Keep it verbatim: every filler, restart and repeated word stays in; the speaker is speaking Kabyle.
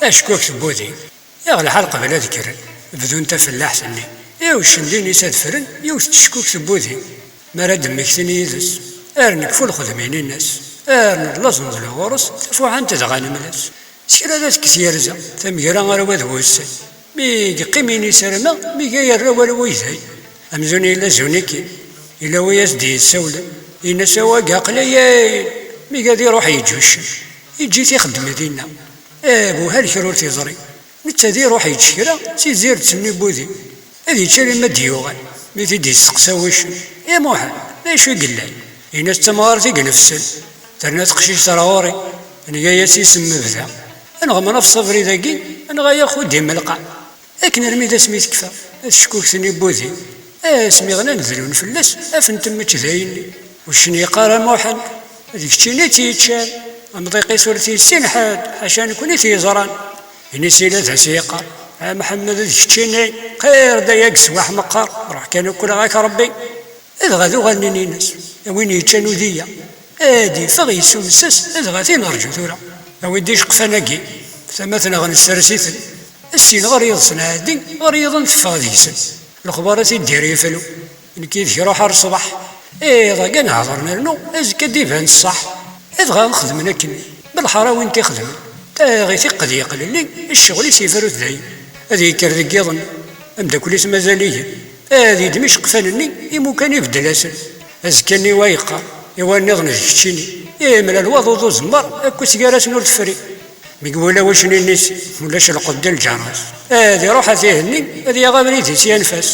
Acku akk tewwudi. Iɣ lḥal qbel ad kkren, bdun tafellaḥt-nni. Iwccen din-is ad ffren yiwet teckukt n wudi. Mi ara d-mmektin yid-s, ar nekfu lxedmin-ines, ar nellaẓ neḍlu ɣur-s, tafuḥant dɣa nemla-s. S kra ad tekkes yerza, tamegra ara wad wussan. Mi yeqqim inis arma, mi ga yerra awal wayday. Amzun yella zunikin, yella wi as-d-yessawlen, yenna-s: "Awagi aql-ayen, mi ga ad iruḥ yeǧǧ uccen, yeǧǧ-it ixeddem dinna." Abuhal kra ur t-yeẓri. Netta ad iruḥ yečč kra si tzirt-nni n wudi. Ad yečč alamma d-yuɣal. Mi t-id-yesteqsa wuccen: "I Muḥend, d acu i yellan?" Yenna-s: "D tamɣart i inefsen, terna teqcict ar ɣur-i, nga-yas isem mebda. Ad nɣemmer ɣef ṣṣabri dagi, ad nɣaya xud imelqa." Akken armi d asmi tekfa tcekkukt-nni n wudi, asmi ɣlan dlun fell-as, afen-ten mačči d ayenni. Uccen yeqqar: "A Muḥend, d keččini i tt-yeččan, amḍiq-is ur t-yessin ḥedd, ḥaca nekni i t-yeẓran." Inis ila d as-yeqqar: "A Mḥemmed, d keččini, qir-d ayagi s waḥ meqqar, ruḥ kan ukleɣ-ak Rebbi." Dɣa d uɣalen inin-as: "A win yeččan udiya, ad d-iffeɣ yessumes-as, dɣa ad t-nerǧu tura. Awi-d iceqfan-agi, tama-tneɣ nessers-iten. Syin ɣer yiḍes nɛeddi, ɣer yiḍen teffeɣ deg-sen. Lexbar ad t-id-yerr yeflu. Nekk yid-k ruḥ ar ṣṣbeḥ. Iḍ-agi ad nehḍer nernu, azekka ad d-iban ṣṣeḥ." Dɣa xedmen akken. Belḥara win t-ixedmen, taɣit iqqed yeqlelli, ccɣel-is yefrut dayen. Ad yekker deg yiḍen, ameddakel-is mazal igen. Ad yeddem iceqfan-nni, imukan ibeddel-asen. Azekka-nni wa yeqqar i wa nniḍen: "D keččini." Imlal waḍu d uzemmar, akk asgar-asen ur tefri. Mi iwala wacnini-s, ulac lqedd n lǧaras. Ad iruḥ ad t-ihenni, ad yaɣ abrid-is yanef-as.